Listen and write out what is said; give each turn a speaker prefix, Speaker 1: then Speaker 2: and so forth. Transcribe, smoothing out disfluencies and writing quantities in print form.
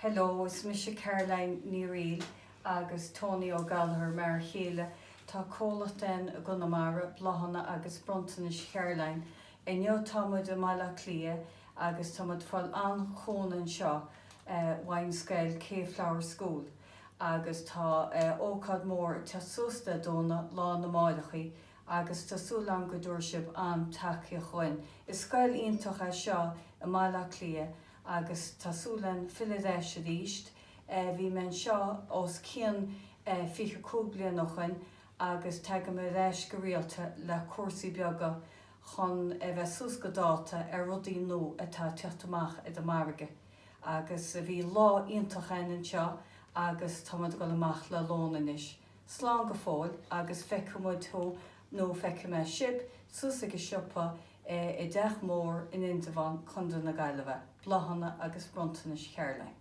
Speaker 1: Hello, is mise Caroline Ní Fhrighil agus Tony Ó Gallchóir m'fhear chéile. Tá comhlacht againn i gConamara, Bláthanna agus Bronntanais Charoline. Inniu tá muid i mBaile Átha Cliath agus tá muid ag fáil an-chúnamh anseo uaidh an scoil K Flower School agus tá ócáid mór ag teacht suas Dé Domhnaigh, Lá na Máithreachaí agus tá súil agam go dtabharfaidh sibh an-tacaíocht dhúinn. Is scoil iontach é seo i mBaile Átha Cliath agus tá súil agam filleadh ar ais arís. Bhí mé anseo os cionn 25 bliain ó shoin agus tagaim ar ais go rialta le cúrsaí beaga chun a bheith suas go dáta ar rudaí nua atá ag teacht amach ar an margadh. Agus bhí lá iontach againn anseo agus tá muid ag dul amach le lón anois. Slán go fóill agus feicfidh muid thú nó feicfidh mé sibh suas ag an siopa i dteach mór in Indreabhán, Contae na Gaillimhe. Bláthanna agus Bronntanais Charoline.